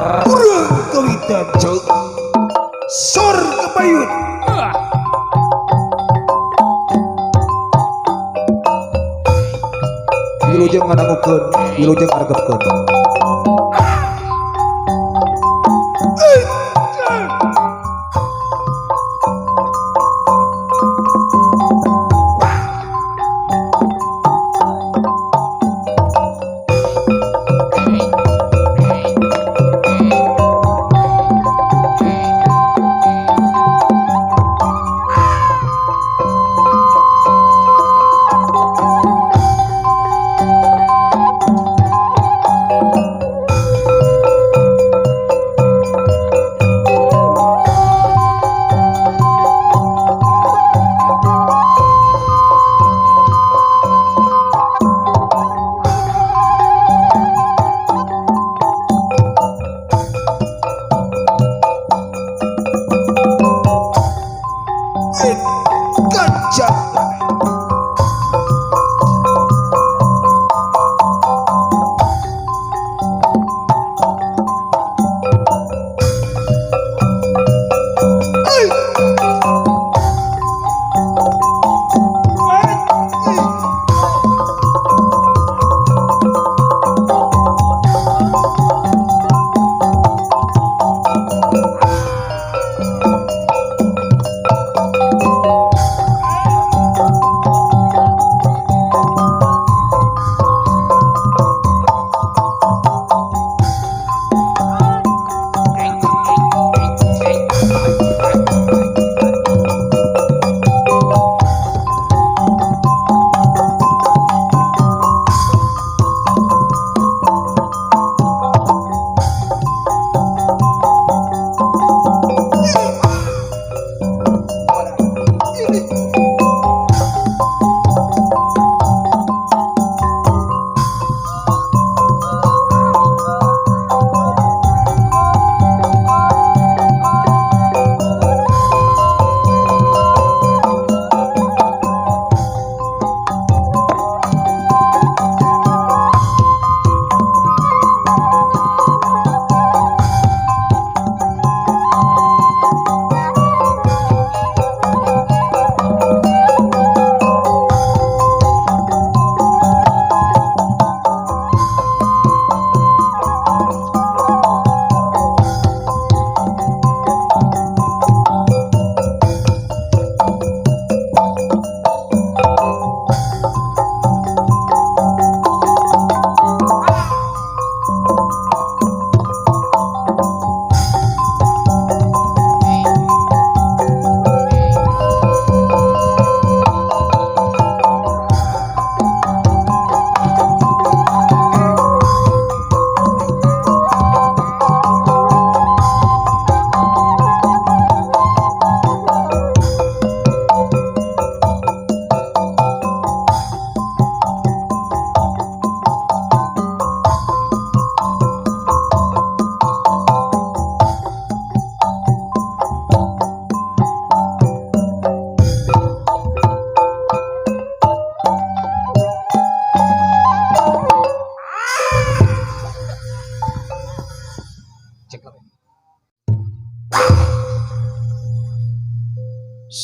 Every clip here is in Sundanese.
Urang kawitan cek sor kebayun. Wilujeng ngadangukeun, wilujeng ngaregepkeun.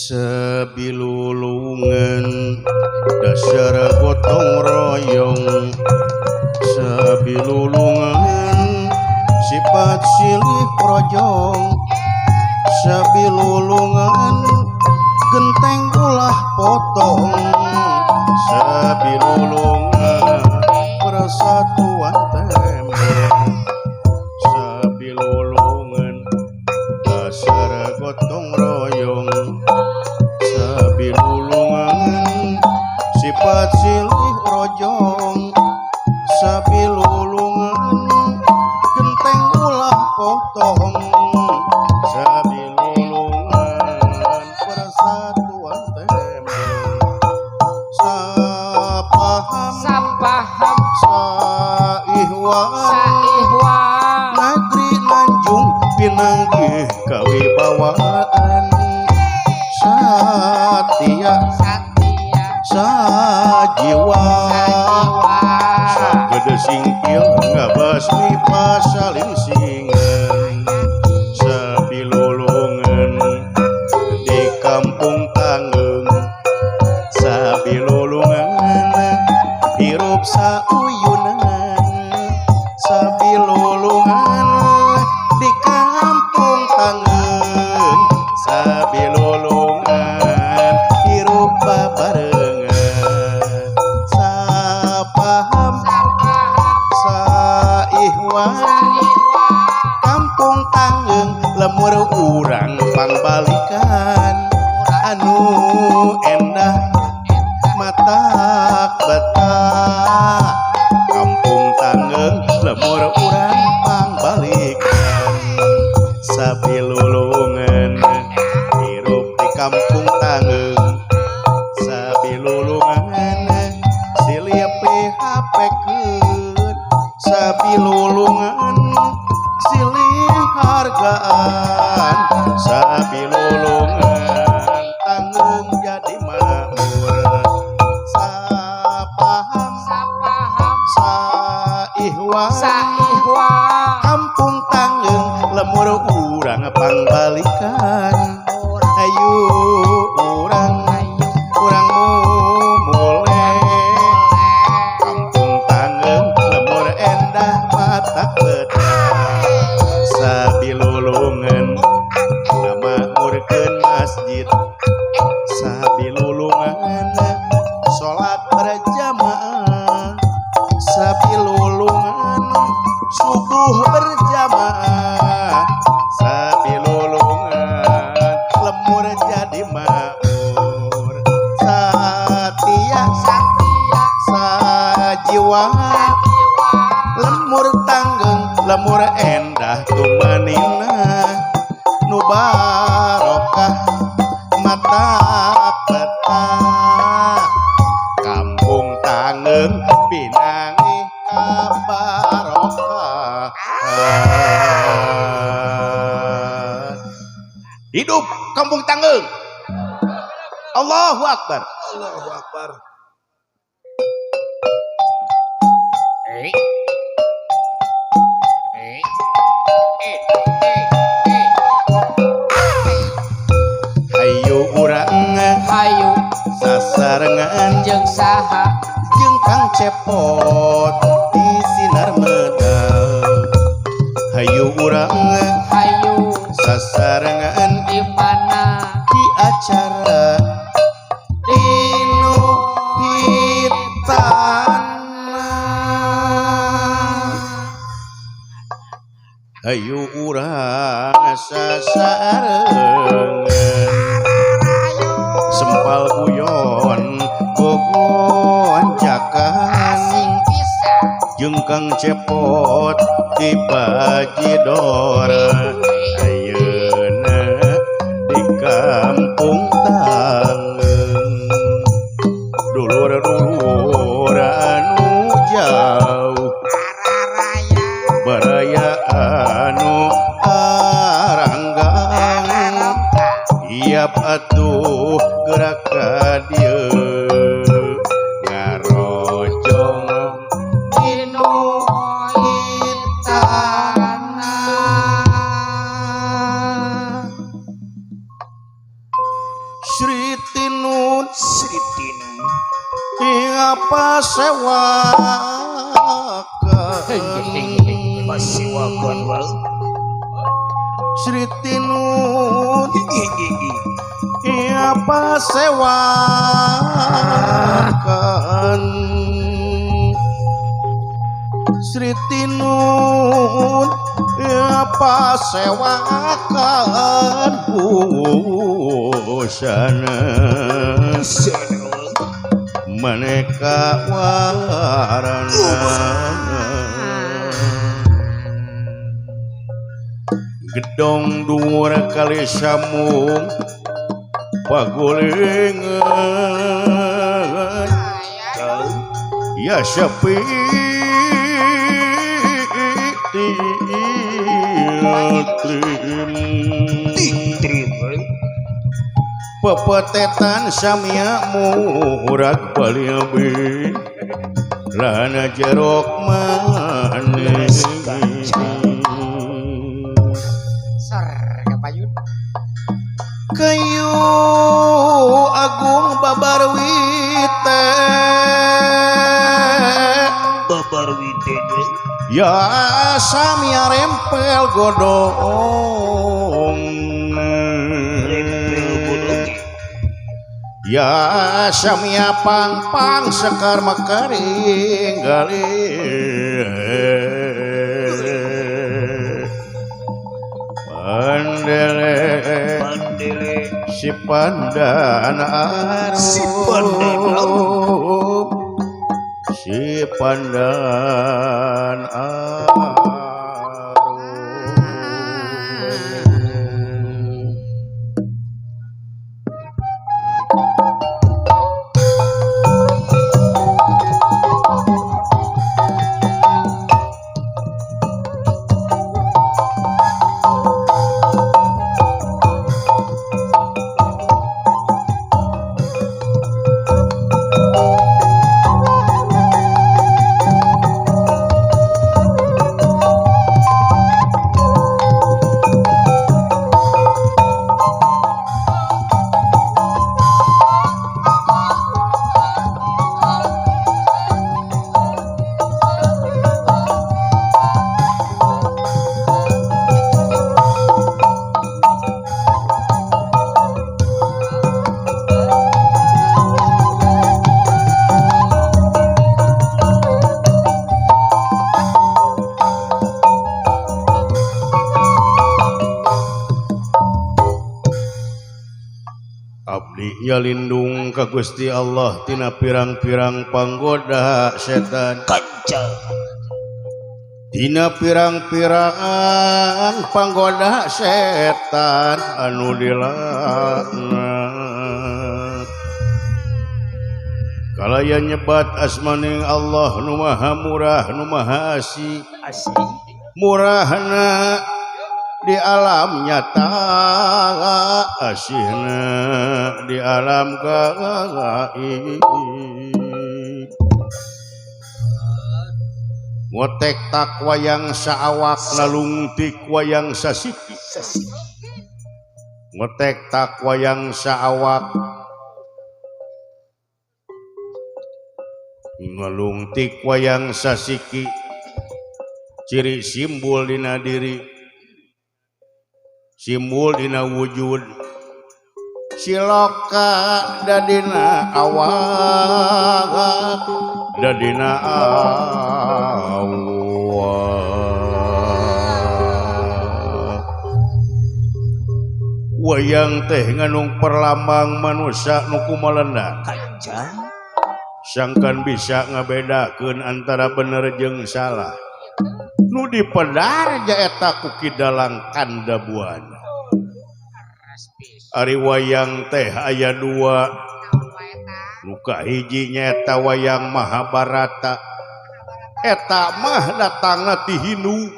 Sabilulungan dasar gotong royong, sabilulungan sifat silih projong, sabilulungan genteng ulah potong, sabilulungan persatuan tembok, sabilulungan dasar gotong royong, sabilulungan sifat silih rojong, sabilulungan genteng ulah potong, sabilulungan persatuan tembok, sapaham sapaham saihwan saihwan negeri Nanjung pinanggih kawibawaan, satia satia sajiwa sajiwa sagede singkil ngabasmi pasaling singan. Sakuyunan sabilulungan di kampung Tangeung sabilulungan hirup babarengan sapaham Sapaham saihwan saihwan kampung Tangeung lemur urang pangbalikan anu endah matak betah kampung Tangeung lemur urang pangbalikan sabilulungan hirup di kampung Tangeung sabilulungan silih PHP-keun sabilulungan silih hargaan sabilulungan Tangeung jadi makmur sapaham Sapaham saihwan saihwan kampung Tangeung lemur urang pangbalikan ayo urang urang mumule kampung Tangeung lemur endah mata betah sabilulungan ngamakmurkeun masjid sabilulungan salat berjamaah sabilulungan subuh berjamaah sabilulungan lemur jadi makmur satia Satia sajiwa sajiwa lemur Tangeung lemur endah tumanina nu barokah mata betah kampung Tangeung pinanggih kabarokahan. Hidup kampung Tangeung. Allahu Akbar. Allahu Akbar. Eh. Eh. Eh. Eh. Eh. Hayu urang Hayu sasarengan jeung saha jeung Kang Cepot di Sinar Medal. Hayu urang Hayu sasarengan di mana di acara Dinu Hitana. Hayu urang sasarengan sempal guyon gogonjakan asing pisan jeung Kang Cepot di Bajidor ayeuna di kampung Tangeung dulur-dulur anu jauh baraya anu aranggang iap atuh gerak ka dieu ngarojong Dinu Hitana. Sri Tinun Sri Tinun apa sewakan Pasiwakan wal. Sri Tinun Hinggi apa sewakan Sri Tinun apa sewakan busana maneka warna gedong dhuwur kali samung pagulingan ya sepi trim pepetetan samia murag baliabi lana jerok manis Sor kapayun kayu agung babarwite Babarwi teh ya samia rempel godong rempel godong ya samia pang-pang sekar mekaring galih pandele pandele si pandan arum si pandan arum si pandan arum. Ya lindung ka Gusti Allah tina pirang-pirang panggoda setan kanca tina pirang-pirang panggoda setan anu dilaknat kalaya nyebat asmaning Allah nu maha murah nu maha asih murahna di alam nyata asihna di alam gaib ngotek tak wayang saawak nalungtik wayang sasiki ngotek tak wayang saawak ngalungtik wayang sasiki ciri simbol dina diri simbol dina wujud siloka dadina awak dadina awak wayang teh nganung perlambang manusia nu kumalenda sangkan bisa ngabedakeun antara bener jeung salah nu dipedar nyaeta ku Ki Dalang Kandabuana. Ari wayang teh aya dua nu kahiji nyaeta wayang Mahabharata eta mah datangna ti Hindu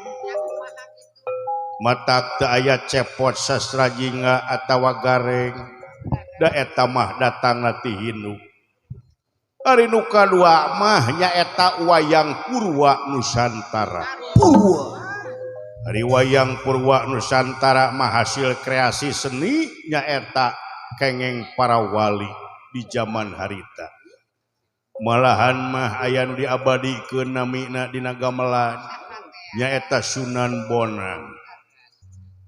matak teu aya cepot sastra jingga atawa gareng da eta mah datangna ti Hindu. Ari nu kadua mah nyaeta wayang Purwa Nusantara. Purwa. Ari wayang Purwa Nusantara mah hasil kreasi seni nyaeta kengeng para wali di zaman harita. Malahan mah aya nu diabadikeun namina dina gamelan nyaeta Sunan Bonang.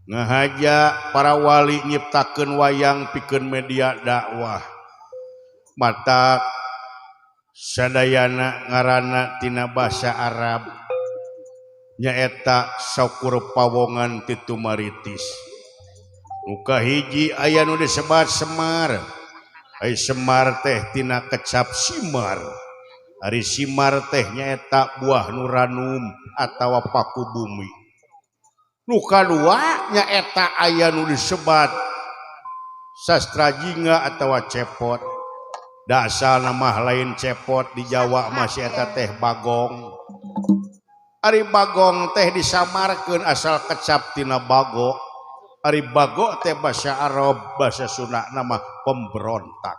Ngahaja para wali nyiptakeun wayang pikeun media dakwah. Matak sadayana ngaranna tina basa Arab nyaeta saukur pawongan ti tumaritis. Nu kahiji aya nu disebat Semar. Ai Semar teh tina kecap simar. Ari simar teh nyaeta buah nu ranum atawa paku bumi. Nu kadua nyaeta aya nu disebat sastra jingga atawa cepot. Dasar nama lain cepot di Jawa masih eta teh bagong. Ari bagong teh disamarkeun asal kecap tina bago. Ari bago teh bahasa Arab, bahasa Sunda nama pemberontak.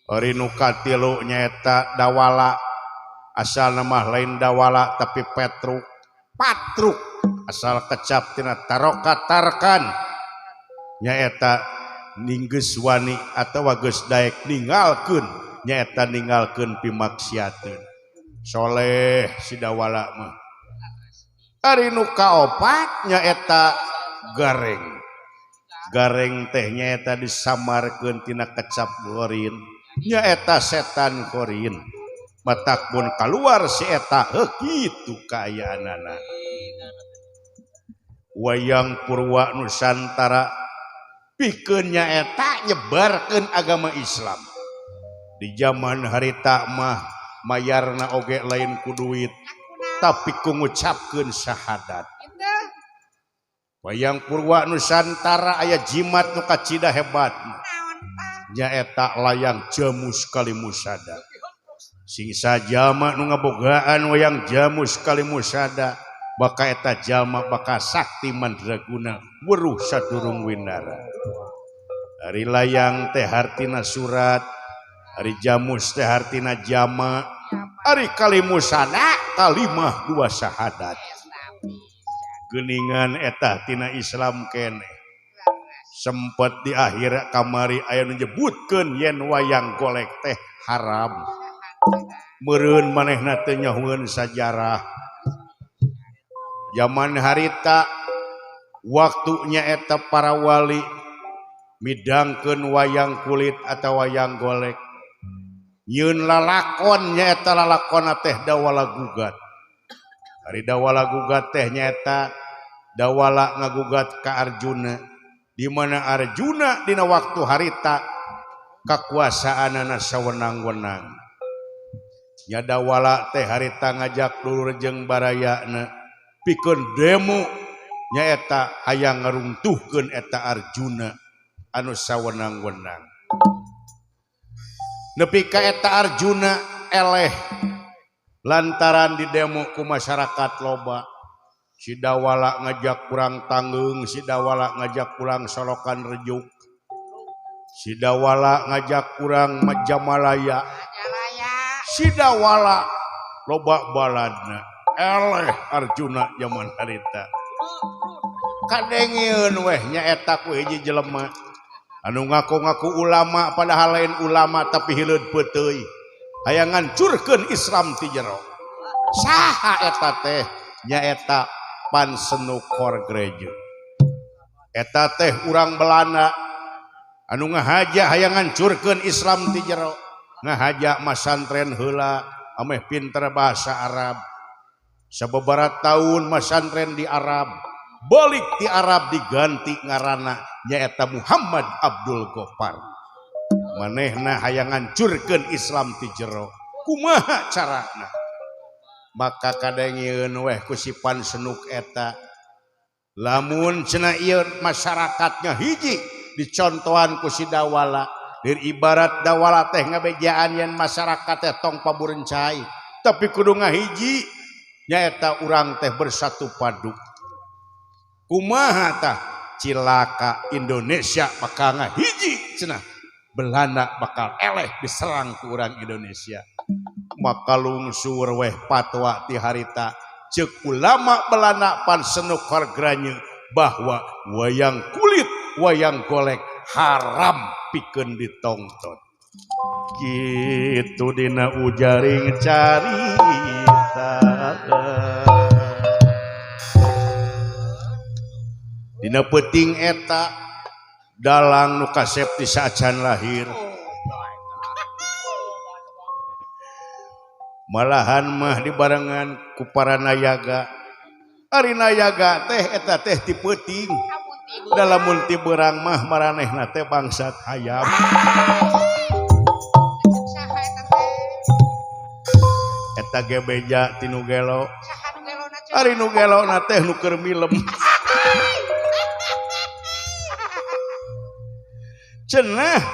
Ari nu katilu nyaeta dawala. Asal nama lain dawala tapi petruk. Patruk asal kecap tina taroka tarkan. Nyaeta ninggeus wani atawa geus daek ninggalkeun nyaeta ninggalkeun pimaksiateun. Soleh si Dawala mah. Ari nu kaopat nyaeta Gareng. Gareng teh nyaeta disamarkeun tina kecap gorin. Nyaeta setan korin. Matak mun kaluar si eta heuh kitu kaayaanana. Wayang Purwa Nusantara pikeun nyaeta nyebarkeun agama Islam. Di zaman harita mah mayarna oge lain ku duit tapi ku ngucapkeun syahadat. Wayang Purwa Nusantara aya jimat nu kacida hebat. Nyaeta layang Jamus Kalimusada. Sing sajama nu ngabogaan wayang Jamus Kalimusada baka eta jalma baka sakti mandraguna weruh sadurung winara. Ari layang teh hartina surat, ari Jamus teh hartina jama, ari Kalimusada kalimah dua syahadat. Geuningan eta tina Islam keneh. Sempet di akhir kamari aya nu nyebutkeun yen wayang golek teh haram. Meureun manehna teh nyahueun sajarah. Zaman harita waktunya eta para wali midangkeun wayang kulit atau wayang golek. Nyieun lalakon nyaeta lalakonna teh Dawala Gugat. Ari Dawala Gugat teh nyaeta Dawala ngagugat ka Arjuna. Di mana Arjuna dina waktu harita kakuasaanana sawenang-wenang. Nya Dawala teh harita ngajak dulur jeung barayana pikeun demo nyaeta hayang ngarungtuhkeun eta Arjuna anu sawenang-wenang. Nepi ka eta Arjuna eleh lantaran di demo ku masyarakat loba. Si Dawala ngajak kurang Tanggeung, si Dawala ngajak kurang Solokan Rejuk, si Dawala ngajak kurang Majamalaya, si Dawala loba baladna. Eleh Arjuna zaman harita. Kadengeun weh nyaeta ku hiji jelema anu ngaku-ngaku ulama padahal lain ulama tapi hileud peuteuy. Hayang ngancurkeun Islam ti jero. Saha eta teh? Nyaeta Pansenukor gereja. Eta teh urang Belanda anu ngahaja hayang ngancurkeun Islam ti jero. Ngahaja masantren heula ameh pinter bahasa Arab. Sababaraha tahun masantren di Arab, balik di Arab diganti ngaranna nyaeta Muhammad Abdul Gopar. Manehna hayang ngancurkeun Islam ti jero. Kumaha carana? Maka kadengeun weh ku si Pansenuk eta. Lamun cenah ieu masyarakatnya hiji dicontohan ku si Dawala. Dir ibarat Dawala teh ngabejaan yen masyarakat teh tong paburencai, tapi kudu ngahiji nyaeta urang teh bersatu padu. Kumaha tah cilaka Indonesia bakal ngahiji cenah. Belanda bakal eleh diserang ku urang Indonesia. Maka lungsur weh patwa ti harita ceuk ulama Belanda Pansenukor granye bahwa wayang kulit wayang golek haram pikeun ditongton. Kitu dina ujaring carita. Dina peuting eta dalang nu kasep ti saacan lahir. Malahan mah dibarengan ku para nayaga. Ari nayaga teh eta teh ti peuting. Dalamun ti beurang mah maranehna teh bangsat hayam. Eta ge beja ti nu gelo. Ari nu gelona teh nu keur milem. Cenah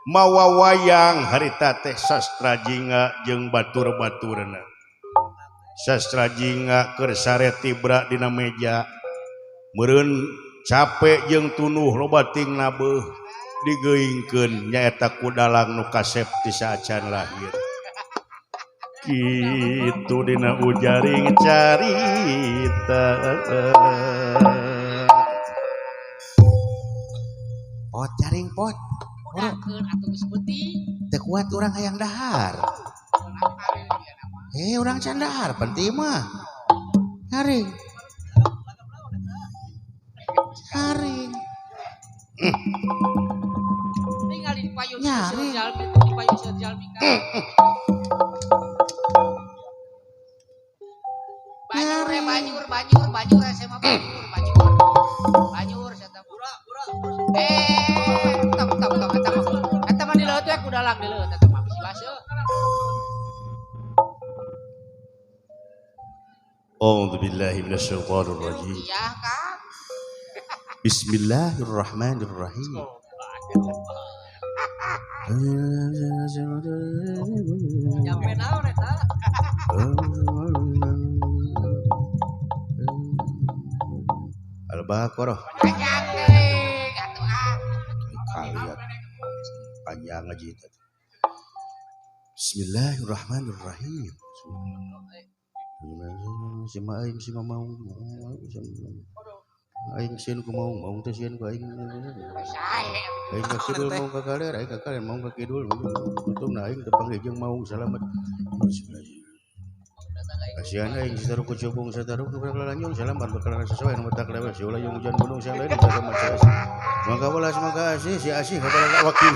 mawa wayang harita teh sastra jingga jeung batur-baturna. Sastra jingga keur sare tibra dina meja. Meureun capek jeung tunuh loba ting nabeuh digeuingkeun nyaeta ku dalang nu kasep ti saacan lahir. Kitu dina ujaring carita. Pot jaring pot. Udakeun atuh geus peuting. Teu kuat urang hayang dahar. Urang candahar penting mah. Nyaring. Nyaring. Tinggal di payun Nyaring. Di payun jalmi kan. Banyur banyur banyur banyur SMA banyur banyur. Banyur saya tong tong tong eta mah. Eta mah di leuweut we kudalang di leuweut eta mah bisi baseuh. A'udzu billahi minasyaitonir rajim. Iya, Kang. Bismillahirrahmanirrahim. Nyampe naon eta? Al-Baqarah. Panjang teuing atuh ah. Kalian panjang aja itu. Bismillahirrahmanirrahim. Si ma aing si mamau aing sieun ku maung maung teh sieun ku aing. Aing ka kidul maung ka kaler aing ka kaler maung ka kidul tutungna aing teu panggih jeung maung salamet. Kasihan aing sitaruh ku cubung sataruh ku lanjung salamat bakalan sesuai nu tak lewe si ulah jeung hujan gunung sang lain jaga maca asih. Maka welas maka asih si asih kabala wakil.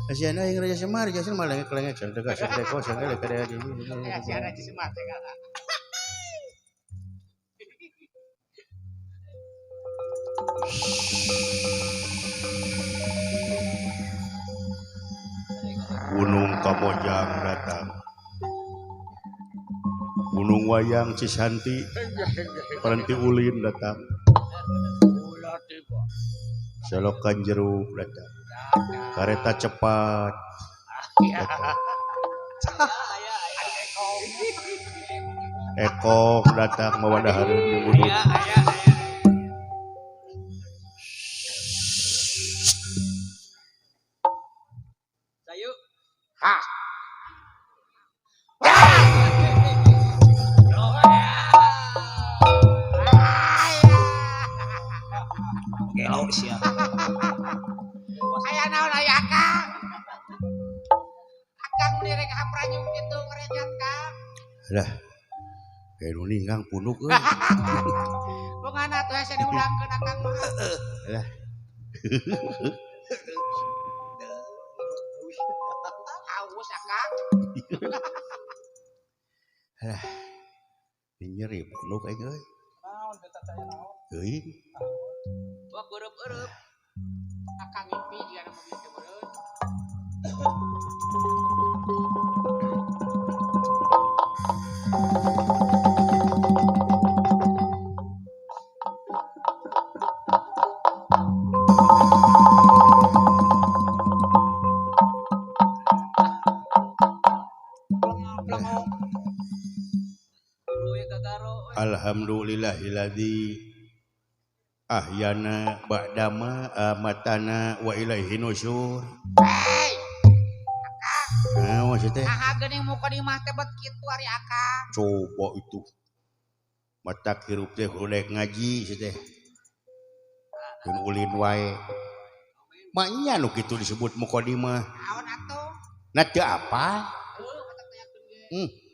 Kasihan aing Raja Semar Raja Semar lengek-lengek sang tegas sang teko sang elek kada Kasihan Raja Semar teh kalah. Gunung Kamojang datang. Gunung Wayang Cisanti Paranti Ulin datang. Selokan Jeruk datang. Kereta cepat datang. Eko datang mawa dahareun di gunung. Ha. Gelo sia. Aya naon aya Akang? Akang direk hapranyung kitu ngerejat Kang. Lah. Kayak nu ninggang punuk euy. Bongana atuh hese diundangkeun Akang mah. Lah. Aus Akang. Lah. Nyeri punuk aing euy. Naon eta teh naon? Euy. Wah geureub-eureub. Akang ngimpi jiga nu mobil teh meureun. Alhamdulillahilladzi ahyana ba'dama amatana wa ilaihi nusyur. Hei. Akang. Naon sih teh? Aha geuning mukadimah teh bet kitu ari Akang. Coba itu. Matak hirup teh kudu daek ngaji sih teh. Keun ulin wae. Maknya nu kitu disebut mukadimah. Naon atuh? Na teu apal. Heuh matak tanyakeun ge.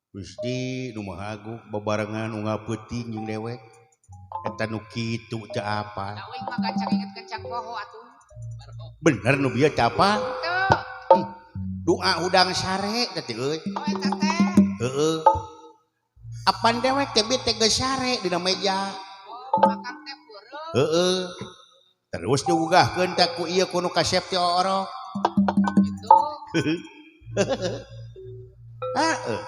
Gusti nu Maha Agung babarengan unggal peuting jeung dewek. Eta nu kitu teu apal. Da uing mah gancang inget gancang poho atuh. Bener nu bieu teu apal? Teu. Doa hudang sare teh euy. Oh eta teh. Heeh. Apan dewek teh bieu teh geus sare dina meja. Oh, Akang teh peureum. Heeh. Terus diugahkeun teh ku ieu ku nu kasep teh orok. Gitu. Heeh.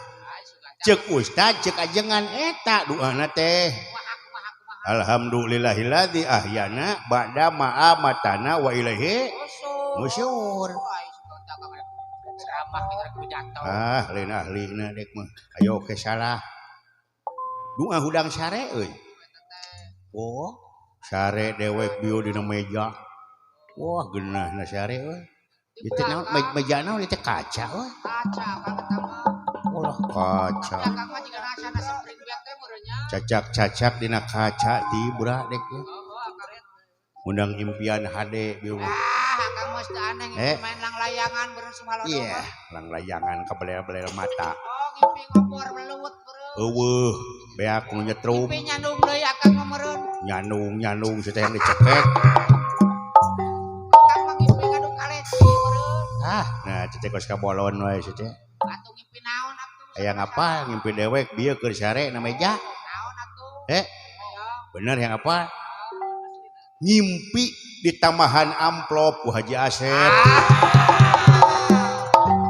Cek ustad cek ajengan eta doana teh. Alhamdulillahilladzi ahyana ba'da ma amatana wa ilaihi nusyur. Ah, lain ahlina dek mah. Ayo ke salah. Doa hudang sare euy. Oh, sare dewek bieu dina meja. Wah, geunahna sare euy. Ieu teh naon meja naon ieu teh kaca euy. Kaca Kang eta mah. Ulah kaca. Cacak-cacak dina kaca tibra dek. Undang impian hade bieu. Ah, Akang mah teu aneh main lang Langlayangan beureum sumalodo. Iya, langlayangan kabelel-belel mata. Oh, ngimpi ngobor beluwet beureum. Eueuh, beak nu nyetrum. Ngimpi nyandung deui akang mah meureun. Nyandung-nyandung si teh yang dicekek. Akang mah ngimpi ngaduk kaleci meureun. Ah, nah cecek kos kabolon wae si teh. Atuh ngimpi naon atuh? Hayang apa? Ngimpi dewek bieu keur sare na meja. Naon atuh? Eh, bener yang apa? Ngimpi ditambahan amplop ku Haji Asep.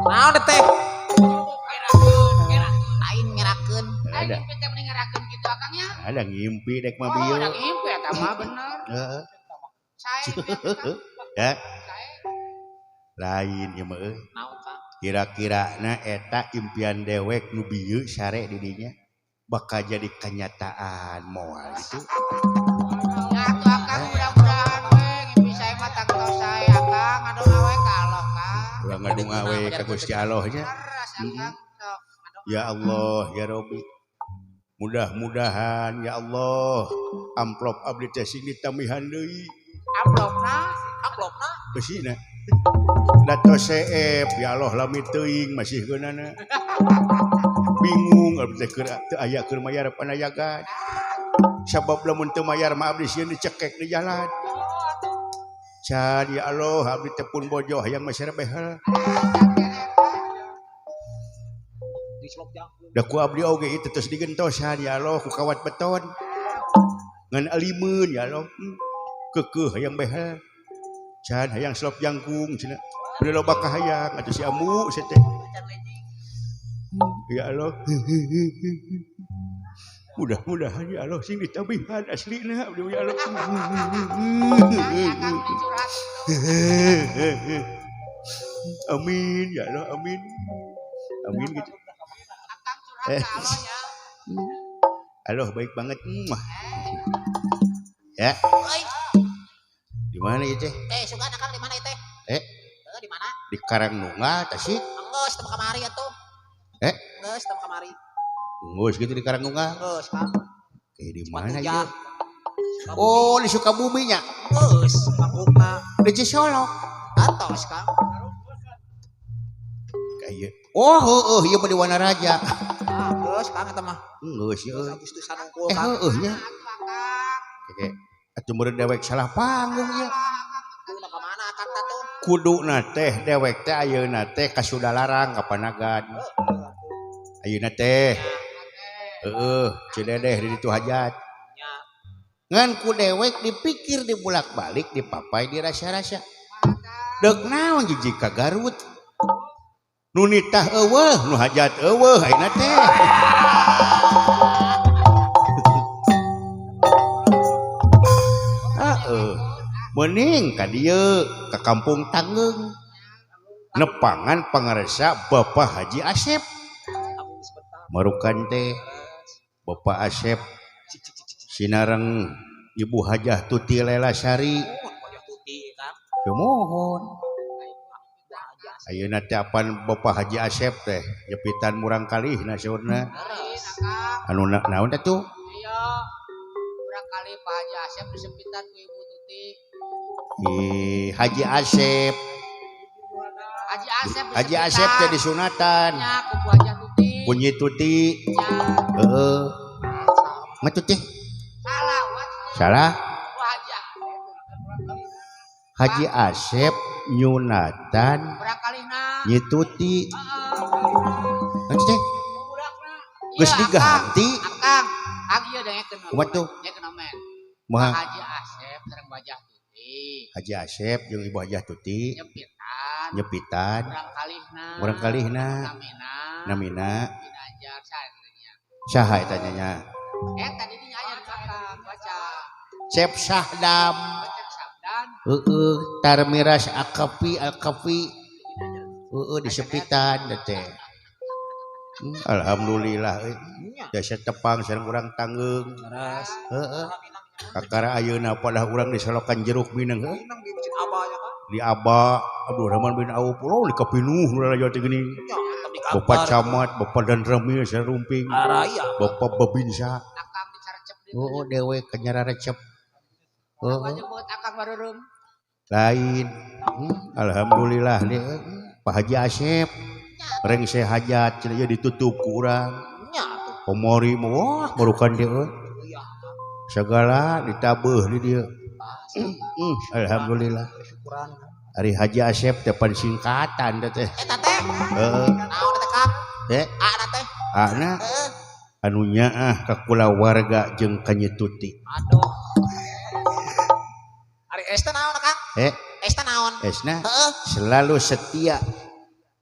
Naon teh? Lain ngerakeun. Ada. Ngimpi teh mending ngerakeun kitu akang nya. Ada ngimpi dek mah bieu. Oh, ada ngimpi eta mah bener. Heeh. Sae. Ya. Lain ieu mah euy. Naon Kang? Kira-kirana eta impian dewek nu bieu sare di dinya bakal jadi kenyataan moal itu. Ya atuh akang mudah-mudahan we ngimpi sae mah tangtos sae akang ngadonga we ka Allah Kang. Urang ngadonga we ka Gusti Allah nya. Ya Allah ya Robi. Mudah-mudahan ya Allah amplop abdi teh sing ditamihan deui. Amplopna, amplopna besina. Dato seep ya Allah lami teuing masih geunana. Bingung abdi teh keur teu aya keur mayar panayagan. Sabab lamun teu mayar mah abdi sieun dicekek di jalan. Can ya Allah abdi teh pun bojo hayang meser behel. Da ku abdi oge ieu terus digentosan ya Allah ku kawat beton. Ngan alimeun ya Allah. Keukeuh hayang behel. Can hayang selop jangkung cenah. Beureum loba kahayang atuh si amu sia teh. Ya Allah. Mudah-mudahan ya Allah sing ditabihan aslina abdi ya Allah. Amin ya Allah amin. Amin gitu. Allah baik banget. Ya. Di mana ieu teh? Suka akang di mana ieu teh? Di mana? Di Karangnunggal Tasik. Enggeus teu kamari atuh. Enggeus teu kamari. Enggeus gitu di Karangnunggal. Enggeus, Kang. Kayak di mana ieu? Oh, di Sukabumi nya. Enggeus, mangkukna. Di Cisolok. Atos, Kang. Kayak oh, heueuh ieu mah di Wanaraja. Ah, geus Kang eta mah. Enggeus ieu. Agustusan unggul, Kang. Heueuh nya. Keke atuh meureun dewek salah panggung ieu. Kuduna ka mana akang teh tuh? Kuduna teh dewek teh ayeuna teh ka Sudalarang ka Panagan. Ayeuna teh heueuh Cidedeh di ditu hajat. Ngan ku dewek dipikir dibulak-balik dipapai dirasa-rasa. Deuk naon jijik ka Garut. Nu nitah eueuh, nu hajat eueuh ayeuna teh. Mending ka dieu ka Kampung Tanggeung nepangan pangaresa Bapak Haji Asep. Marukan teh Bapak Asep sinareng Ibu Hajah Tuti Lelasari. Kumohon. Ayeuna teh apan Bapak Haji Asep teh nyepitan murang kalihna saurna. Anu naon teh tuh? Iya. Murang kalih Pak Haji Asep disepitan ku Ibu Tuti. Haji Asep. Haji Asep. Haji Asep teh disunatan. Nya ku Bu Hajah Tuti. Ku Nyi Tuti. Heeh. Mah Tuti. Salah, salah. Haji Haji Asep nyunatan Nyi Tuti. Heeh. Teh. Geus diganti. Akang, akang ieu dengekeun. Kumaha tuh? Mah Haji Asep sareng Bu Hajah Tuti. Haji Asep jeung Ibu Hajah Tuti nyepitan. Nyepitan. Murang kalihna. Murang kalihna. Namina. Namina. Ginanjar saha Saha eta nya? Eta di dinya aya akang baca. Cep Sahdam. Cep Sabdan. Heeh, Tarmiras Akapi Alkapi. Heeh disepitan teh. Alhamdulillah euy. Desa tepang sareng urang Tanggeung. Heeh. Kakara ayeuna padah urang di Solokan Jeruk Mineng heuh. Di Aba Abdurrahman bin Auf oh di kapinuh nu lalajo teh geuning. Bapak Camat, Bapak Danramil sarumping. Bapak Babinsa. Akang dicarecep Oh dewek kanyararecep. Heeh. Nyebut akang bareureum. Lain. Alhamdulillah deh. Pak Haji Asep rengse hajat cenah ieu ditutup ku urang. Nya atuh. Komori mah wah barukan deui euy. Segala ditabeuh di dieu. Alhamdulillah. Syukuran. Ari Haji Asep teh pan singkatan teh. Eta teh. Heeh. Naon teh Kang? Eh, Ana teh. ana Heeh. anu nyaah ka kulawarga jeung ka Nyi Tuti. Aduh. Ari es teh naon Kang? Eh, Es teh naon? esna Heeh. selalu setia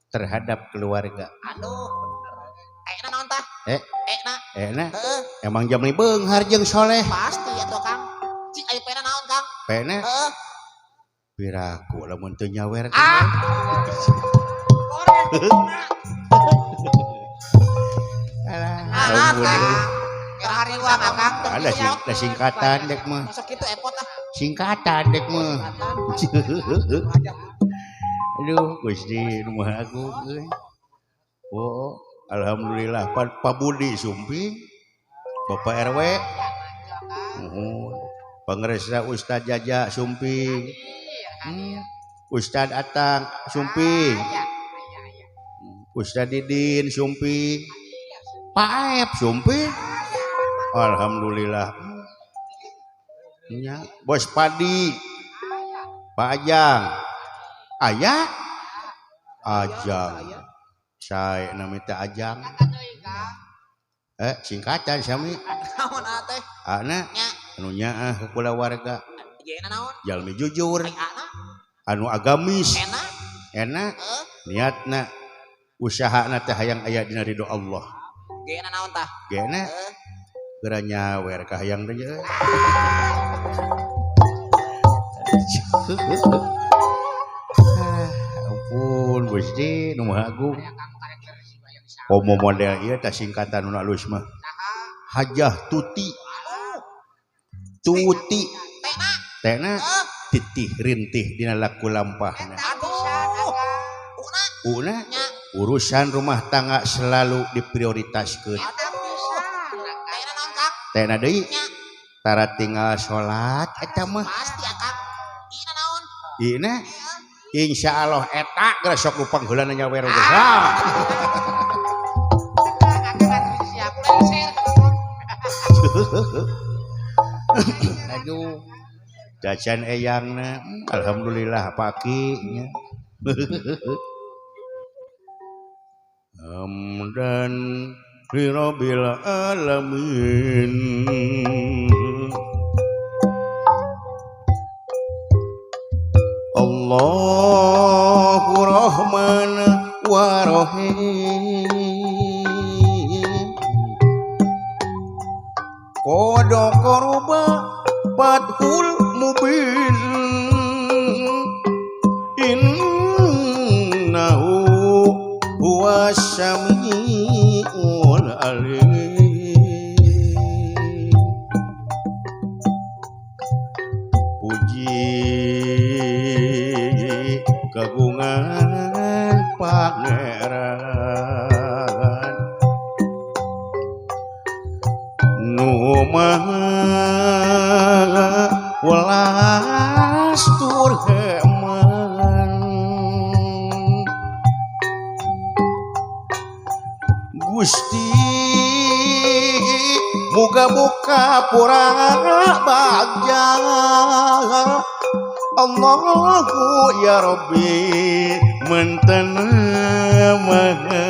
terhadap keluarga. Aduh, bener. Ekna naon tah? Eh, Ekna. ekna Heeh, emang jam beunghar jeung soleh. pasti atuh Kang. Cik aya pena naon Kang? Pena Heeh. piraku lamun teu nyawer teh. Ah. Alah, Alah, ampun. Kang. Ngahariwang Akang. Ada sing, ada singkatan dek mah. Masuk kitu epot ah. Singkatan dek mah. Aduh, Gusti nu Maha Agung euy. Oh, alhamdulillah Pak Budi Sumping, Bapak RW. Nuhun. Pangersa Ustad Jaja Sumping. Ustad Atang Sumping. Ustad Didin Sumping. Pak Aep Sumping. Alhamdulillah. Nya, Bos Padi. Pak Ajang. Aya? Ajang. Sae nami teh Ajang. Eh, singkatan sami. Naon teh? Ana Nya. anu nyaah ka kulawarga, Jena naon? jalmi jujur, Ai ana anu agamis, enak. enak, Heeh. niatna usahana teh hayang aya dina ridho Allah. Gena naon tah? Gena Heeh. geura nyawer ka hayang teh euy. Ah, ampun Gusti nu Maha Agung. Komo model ieu teh singkatan nu alus mah. Hajah Tuti. Tuti Tena. tena Heeh. titih rintih dina laku lampahna. Aduh. Una Una nya. urusan rumah tangga selalu diprioritaskeun. Tena naon Kang? Tena deui Nya. tara tinggal salat eta mah. Pasti Akang. Ina naon? Ina insya Allah eta geus sok lupang heulana nyawer geus. Ah. Aduh. Jajan eyangna alhamdulillah paki nya. Hamdan lirabbil alamin. Allahu Rahman wa Rahim. Qad qaruba fathul mubin. Innahu huwas samiul alim. Puji kagungan pangeran nu maha welas tur heman. Gusti muga-muga pura bagja. Allahu ya Rabbi mentena maha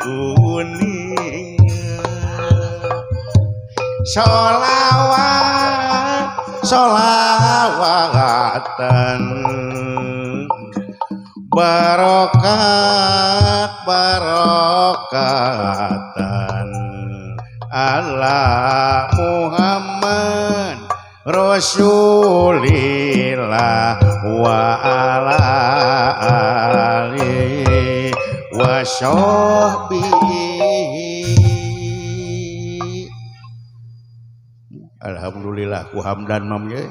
uninga. Sholawat sholawatan barokat barokatan ala Muhammad Rasulillah wa ala alihi wa sahbihi. Alhamdulillah ku hamdan mam ye.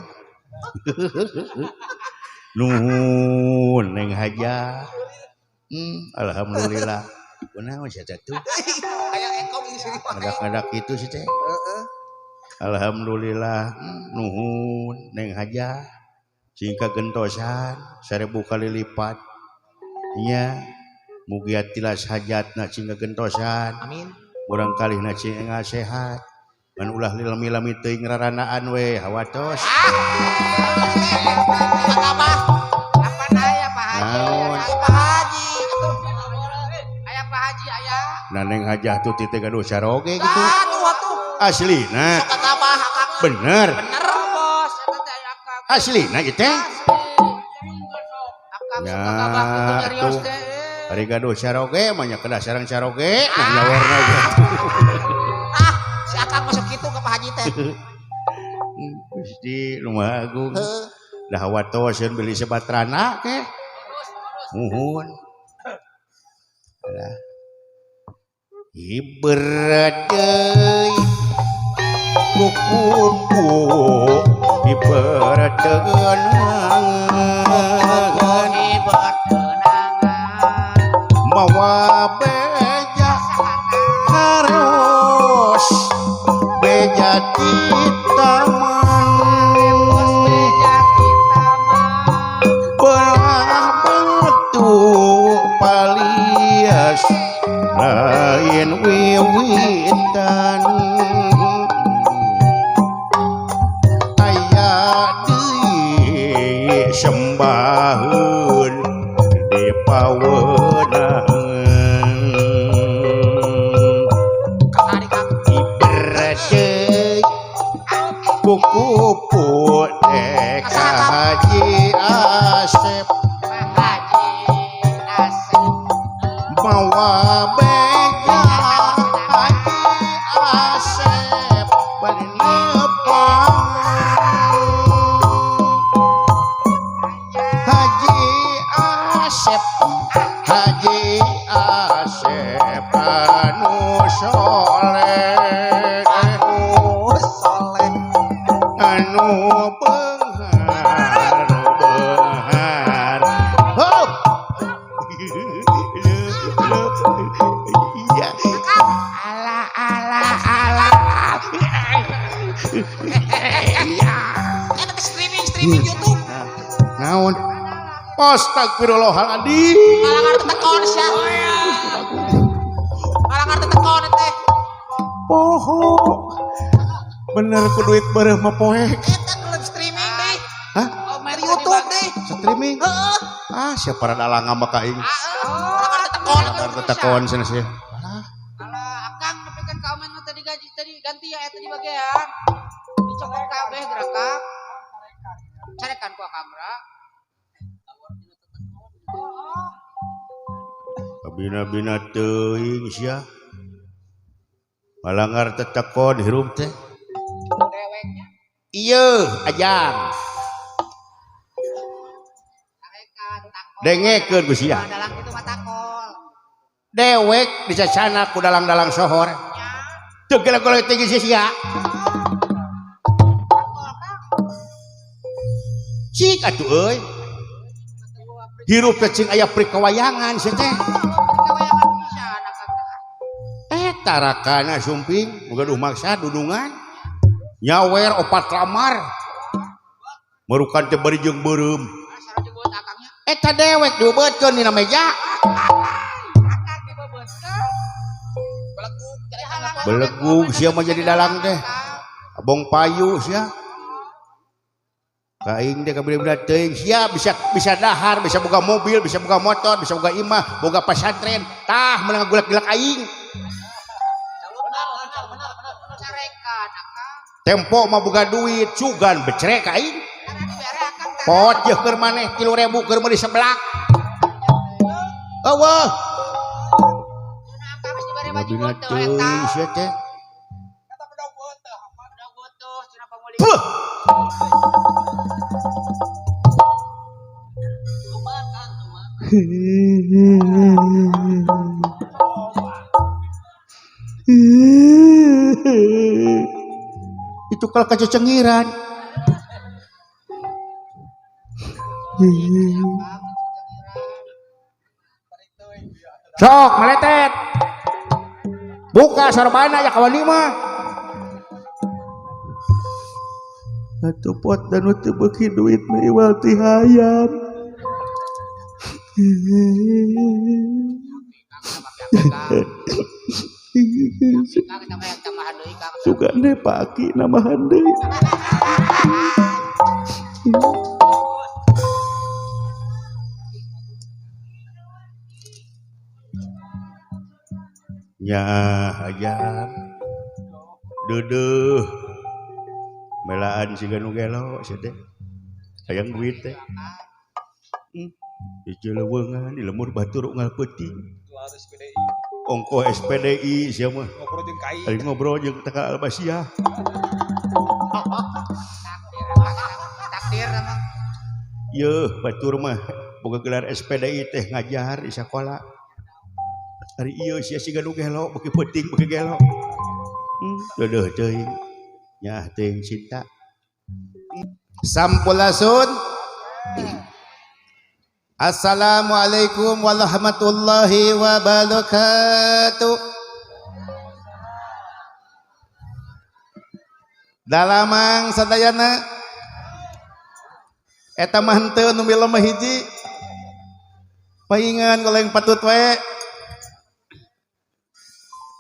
Nuhun neng hajah. Alhamdulillah. Kunaon sia teh tuh? Aya ekong ieu sini mah. Ngadak-ngadak kitu sih teh. Heeh. Alhamdulillah nuhun neng hajah. Cing kagentosan 1000 kali lipat. Nya mugia tilas hajatna cing kagentosan. Amin. Murang kalihna cing enggal sehat. Ngan ulah lami-lami teuing raranaan we hawatos. Abah. Kapan aya Pak Haji? Naon? Aya Pak Haji atuh. Aya Pak Haji aya. Naneng hajah tuti teh gaduh caroge gitu. Atuh atuh. Aslina. Sok katabah akang. Bener. Bener. Bos eta teh aya akang. Aslina ieu teh. Akang Ya, suka gabah kitu nyarios atuh. teh. Ari gaduh caroge mah nya kedah sareng caroge nah nyawerna ge. Ah, si akang masuk kitu ka Pak Haji teh. Gusti nu Maha Agung. Heuh. Dah hawatoseun beli sebatrana ke. Muhun. Alah. Iberat deui kukupu iberat-tenangan Ibertenangan. mawa beja harus beja di taman Bos beja di taman. Belah batu palias lain wiwitan aya deui sembaheun di paweunangan Katarik Kang. Iberat deui kukupu teh ka Haji Asep Pak Haji Asep. mawa beja Haji Asep bernepang Haji Asep Haji Asep anu soleh Anu soleh. Anu beunghar anu beunghar hop. Iya. Ala ala ala. Iya. Eta teh streaming streaming YouTube. Naon? Astagfirullahaladzim. Ngalangar tetekon sia. Ngalangar tetekon teh. Poho. Bener ku duit bareuh mah poek. Eta klub streaming deui. Hah? Dari YouTube deui. Streaming? Heeh. Ah, siapa rada dalang mah ka aing. Ngalangar tetekon. Ngalangar tetekon cenah sia. Alah, akang nepikeun ka omen mah tadi gaji tadi ganti ya eta di bagian. Dicokot kabeh geura Kang. Carekan ku akang geura. Bina-bina teuing sia. Malangar tetekon hirup teh. Deweknya Ieu ajang. carekan takol. Dengekeun ku sia. Dalang kitu mah takol. Dewek dicacana ku dalang-dalang sohor. Teu gela-gela tinggi sia sia. Takol Kang. Cik atuh euy. Hirup teh cing aya prikawayangan sia teh. Kawayangan pisan akang teh. Eta rakana sumping gaduh maksa dudungan. Nyawer opat lamar. Merukan teh bari jeung beureum. Ah, sarua jeung buat akangnya. Eta dewek dibeutkeun dina meja. Akang dibebeutkeun. Belegug carekan. Belegug sia mah jadi dalang teh. Abong payu sia. Ka aing teh kabila-bila teuing sia bisa bisa dahar, bisa boga mobil, bisa boga motor, bisa boga imah, boga pasantren. Tah meunang ngagulak-gilak aing. Benar, carekan akang. Tempo mah boga duit, sugan becrek ka aing. Karena dibere akang teh. Pot jeung keur maneh 3.000 keur meuli seblak. Eueuh. Cenah akang geus dibere baju Bina butuh eta. teuing sia teh. Eta bedog beuteung. Udah butuh cenah pamuli. Puh. Itu kalau kacecengiran. Sok meletet. Buka sarbana ya kawan mah. Atuh pot dan nu teu beuki duit mah iwal ti hayam. Suka deh paki nambahan deui. Nya ajar deudeuh melaan siga nu gelo sia teh hayang duit teh. Di jeleuweungan di lemur batur unggal peuting. Ongkoh SPDI sia mah. Ngobrol jeung kai. Ari ngobrol jeung Takal Albasiah. Takdir emang. Yeuh batur mah boga gelar SPDI teh ngajar di sakola. Ari ieu sia siga nu gelo beuki peuting beuki gelo. Deudeuh teuing. Nyaah teuing cinta. Sampurasun. Assalamualaikum warahmatullahi wabarakatuh. Dalamang sadayana eta mah henteu nu milemah hiji. Paingan goleng patut wae.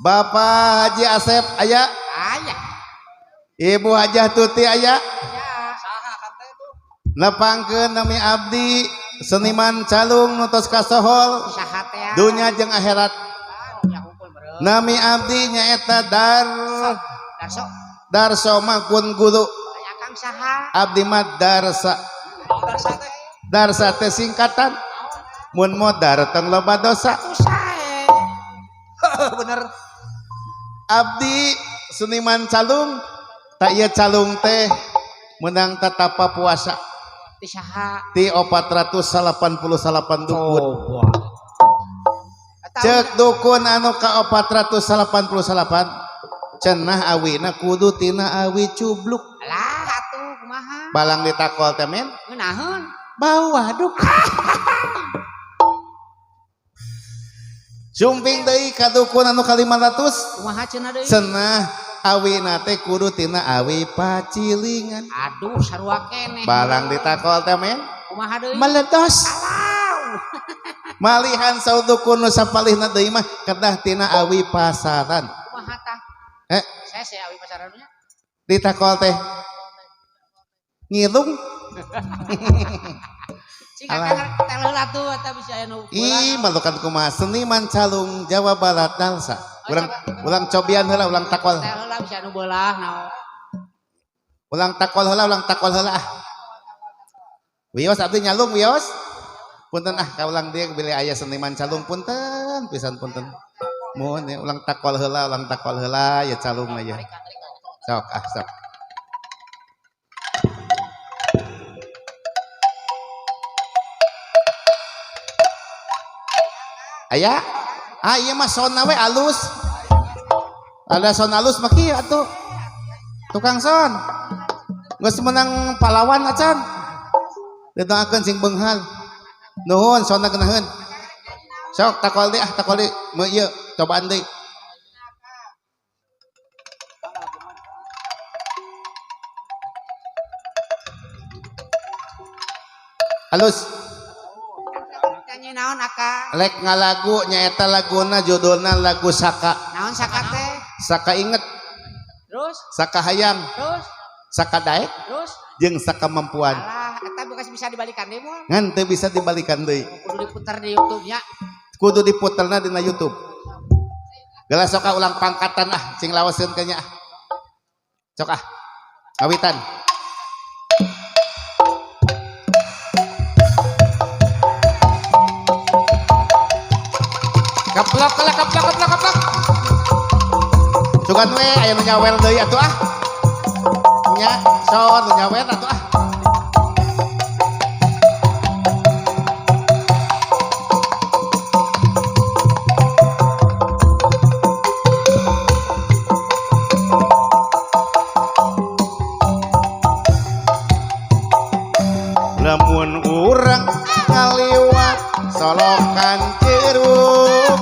Bapak Haji Asep aya? Aya. Ibu Hajah Tuti aya? Aya. Saha kan teh tuh? Nepangkeun nami abdi seniman calung nu tos kasohol Saha teh? Dunya jeung akhirat. Nami abdi nyaeta Darso. Darso mah kun guru. Aya Kang saha? Abdi mah Darsa. Darsa teh. Darsa teh singkatan. Mun modar tong loba dosa. Sae. Bener. Abdi seniman calung tak ieu calung teh menang tatapa puasa. Ti saha? Ti 488 dukun. Cek dukun anu ka 488 cenah awina kudu tina awi cubluk. Alah atuh kumaha? Balang ditakol teh men. Ngeunaheun. Bau waduk. Sumping deui ka dukun anu ka 500. Kumaha cenah deui? Cenah awina teh kudu tina awi pacilingan. Aduh sarua keneh. Balang ditakol teh men. Kumaha deui? Meledos. Alau. Malihan saudukun nu sapalihna deui mah kedah tina awi pasaran. Kumaha tah? Saya awi pasaran nya. Ditakol teh ngilung. Ih, malukan kumaha seniman calung Jawa Barat Dalsa. Ulang ulang cobian heula, ulang takol. Heula bisa anu beulah naon. Ulang takol heula, ulang takol heula ah. Wios abdi nyalung wios. Punten ah ka ulang dieu bilih aya seniman calung punten pisan punten. Muhun ya ulang takol heula ya calung aja. Sok ah sok. Aya? Ah iya mah son we alus. Ada son alus mah kieu atuh. Tukang son. Geus menang pahlawan acan. Didoakeun sing beunghal. Nuhun sonna geunaheun. Sok takol deui ah takol deui. Meu ieu cobaan deui. Alus. Nyanyi naon akang? Lek ngalagu nyaeta laguna judulna lagu Saka. Naon Saka teh? Saka inget. Terus? Saka hayang. Terus? Saka daek. Terus? Jeung saka mampuan. Alah, eta bukan bisa dibalikan deui moal. Ngan teu bisa dibalikan deui. Kudu diputer di YouTube nya. Kudu diputerna dina YouTube. Gelas sok ulang pangkatan ah, sing lawaseun ka nya ah. Sok ah. Ngawitan. Kaplok lah kaplok kaplok kaplok. Sugan we aya nu nyawer deui atuh ah. Nya son nu nyawer atuh ah. Lamun urang ngaliwat solokan jeruk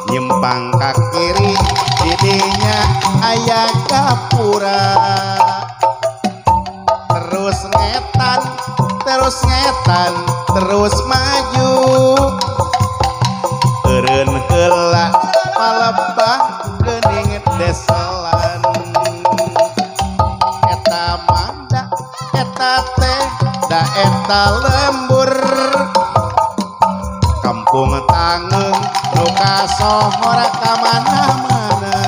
nyimpang ka kiri didinya aya gapura. Terus ngetan terus maju eureun heula palebah geuning deselan eta mah eta teh da eta lembur kampung Tangeung nu kasohor ka mana-mana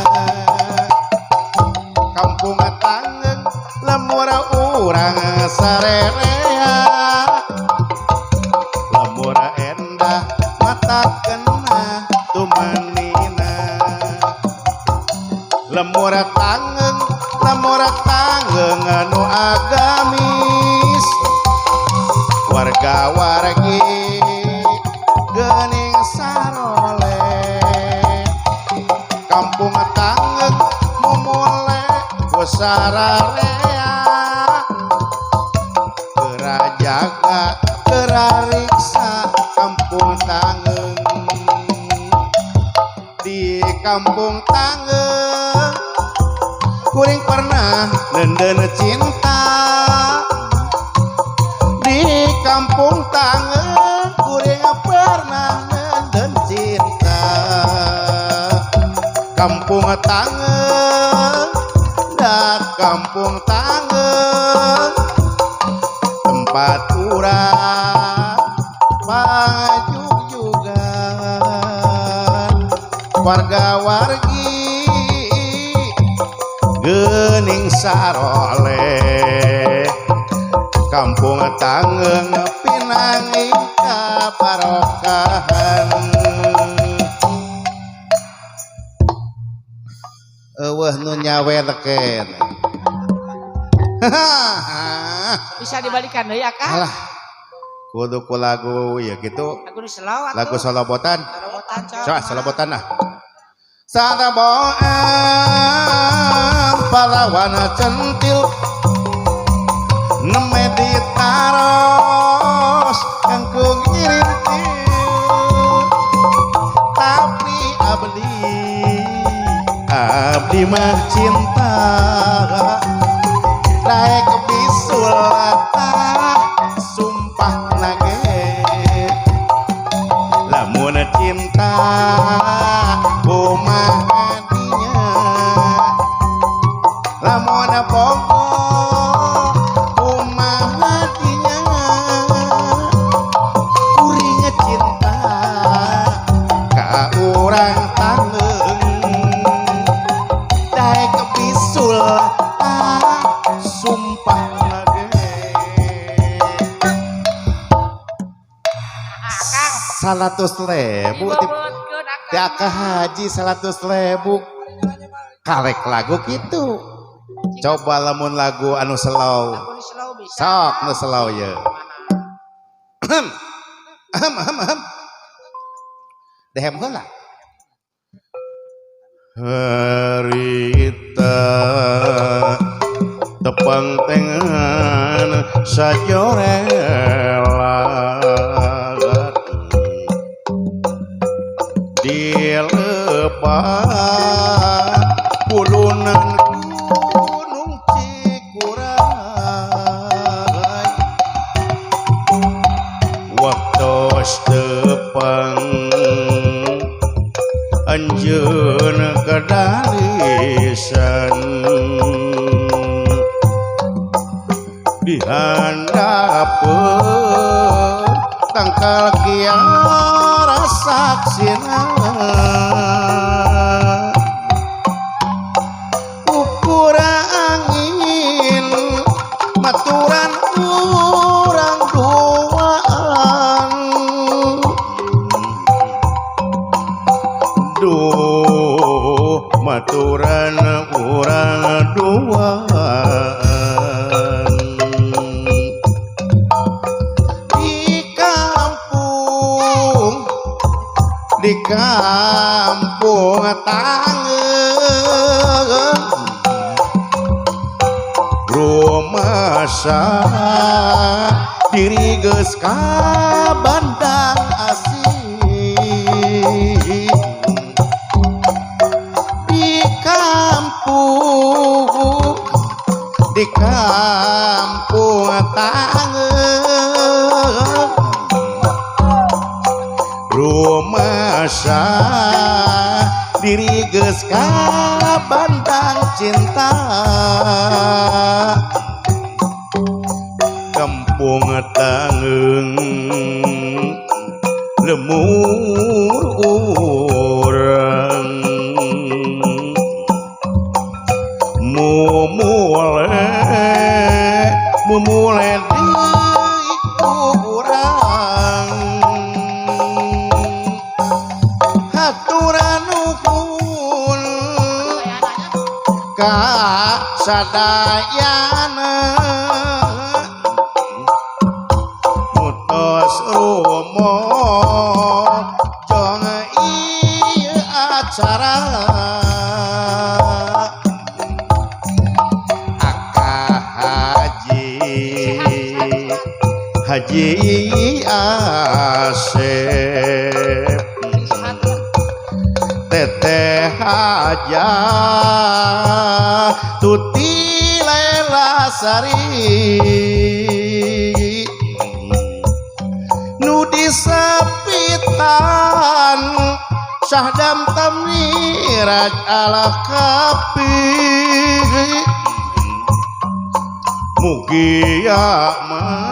kampung Tangeung lembur urang sarerea lembur endah mata kena tumanina lembur Tangeung anu agamis warga-wargi geuning sarole kampung Tangeung mumule ku sararea geura jaga geura riksa kampung Tangeung di kampung Tangeung kuring pernah nenden cinta di kampung Tangeung kuring pernah nenden cinta kampung Tangeung da kampung Tangeung tempat urang pangjugjugan warga-wargi geuning sarole kampung Tangeung pinangi kabarokahan eueuh nu nyawerkeun. Bisa dibalikan deui Akang. Alah kudu ku lagu ya gitu. Lagu nu slow atuh. Lagu solobotan. Solobotan coba. Coba solobotan lah. Saraboan pahlawan centil neme ditaros kangkung nyirintil tapi abdi abdi mah cinta daek bisulata sumpah nage lamun cinta kumaha dinya lamun bogo kumaha dinya kuring cinta ka urang Tangeung daek bisulata sumpah nage. 100.000 ti Akang Haji 100.000 karek lagu gitu. Coba lamun lagu anu slow. Sok nu slow ye. Ahem ahem ahem. Dehem heula. Harita tepang tengan sajorelat dilepas pulunan gunung Cikuray waktos tepang anjeun kedalisan dihandapeun tangkal kiara saksina ukura angin maturan urang duaan duh maturan urang duaan di kampung Tangeung rumasa diri geus ka Bandar Asih di kampung Tangeung Rumasa diri geus kabandang cinta kampung tangeung lemur urang mumule mumule deui urang haturan nuhun ka sadayana mutos rumo jong ieu acara Aka Haji Haji Asep Teteh Haja Tuti Lela Sari nu disapitan Syahdam Tammiraj ala kapi mugia mah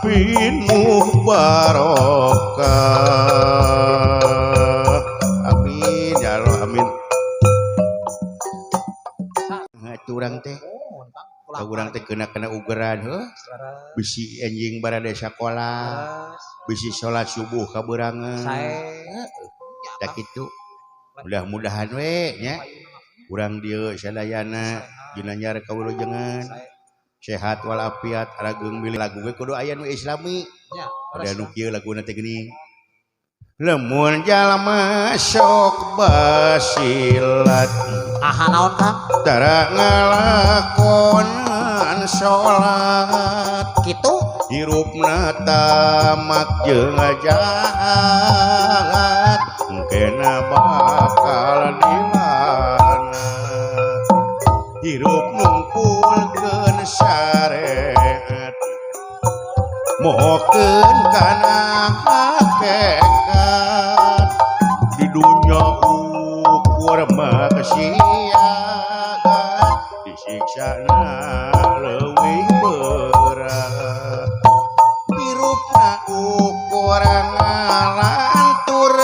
pinuh barokah. Amin ya Allah, amin. Ngatu urang teh, urang teh kena-kena ugeran heuh. Bisi anjing barade sakola, bisi salat subuh kaberangan. Tak kitu. Mudah-mudahan we nya urang dieu sadayana ginanjar kawilujengan sehat walafiat arageung milih lagu ge kudu aya nu islami. Ada nu kieu laguna teh geuning. Lamun jalma sok basilat Aha naon Kang? Tara ngalakonan salat kitu hirupna tamak jeung jahat engkena bakal dilana hirup nungkulkeun syariat mohokeun kana hakikat di dunya ukur maksiat disiksana leuwih berat hirupna ukur ngalantur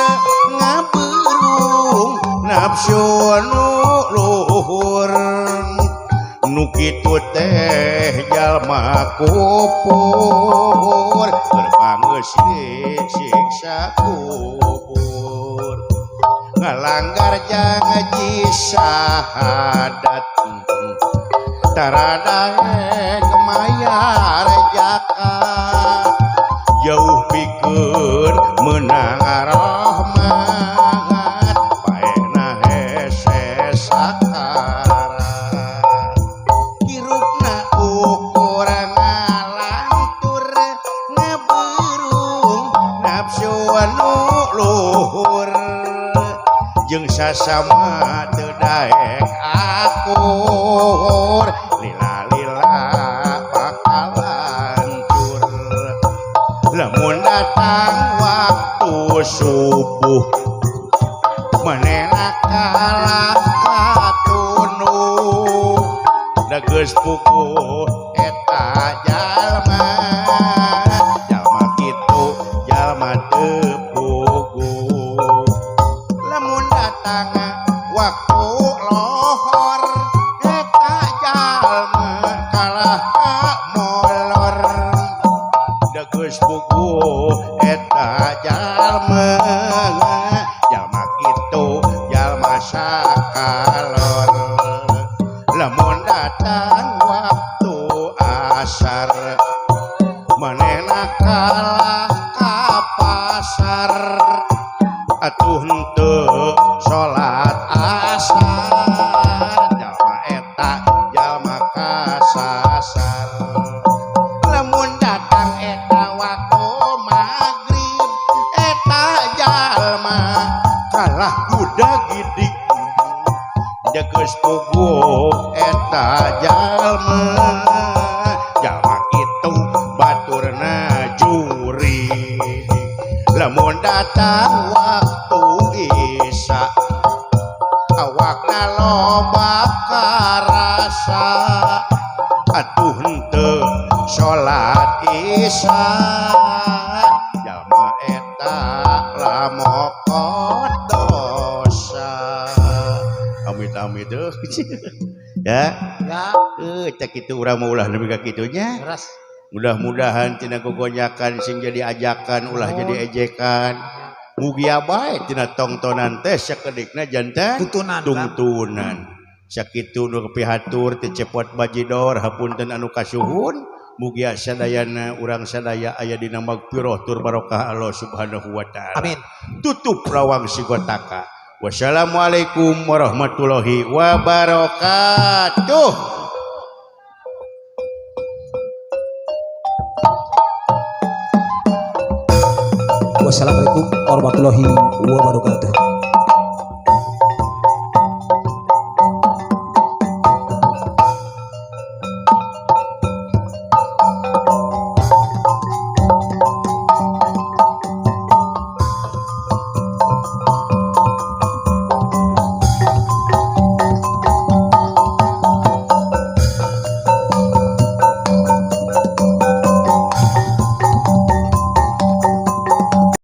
ngaberung nafsu nu luhur nu kitu teh jalma kupur keur siksa kubur ngalanggar janji syahadat taradaek mayar zakat jauh pikeun meunang rahmat paehna hese sakarat hirupna ukur ngalantur ngaberung nafsu anu luhur jeung sasama teu daek akur lila-lila bakal hancur lamun datang waktu subuh manehna kalah katunu da geus puguh eta jalma jalma kitu jalma teu puguh lamun datang waktu lohor eta jalma kalah ka molor da geus puguh eta jalma jalma kitu jalma sakalor lamun datang waktu asar manehna kalah ka pasar atuh henteu salat asar jalma eta jalma kasasar lamun datang eta waktu magrib eta jalma kalah kuda gidik geus puguh eta jalma jalma kitu baturna juri lamun Datang waktu Isya awakna loba karasa atuh henteu salat Isya jalma eta lamokot dosa. Amit-amit deuh. Ya. Ya. Cek kitu urang mah ulah nepi ka kitu nya. Leres. Mudah-mudahan tina gogonyakan sing jadi ajakan ulah jadi ejekan. Mugia bae tina tongtonan teh sakedikna jantan Tuntunan. Tungtunan. Sakitu nu pihatur teh cepot bajidor hapunten anu kasuhun. Mugia sadayana urang sadaya aya dina magfirah tur barokah Allah Subhanahu wa taala. Amin. Tutup lawang sigotaka. Wassalamualaikum warahmatullahi wabarakatuh. Wassalamualaikum warahmatullahi wabarakatuh.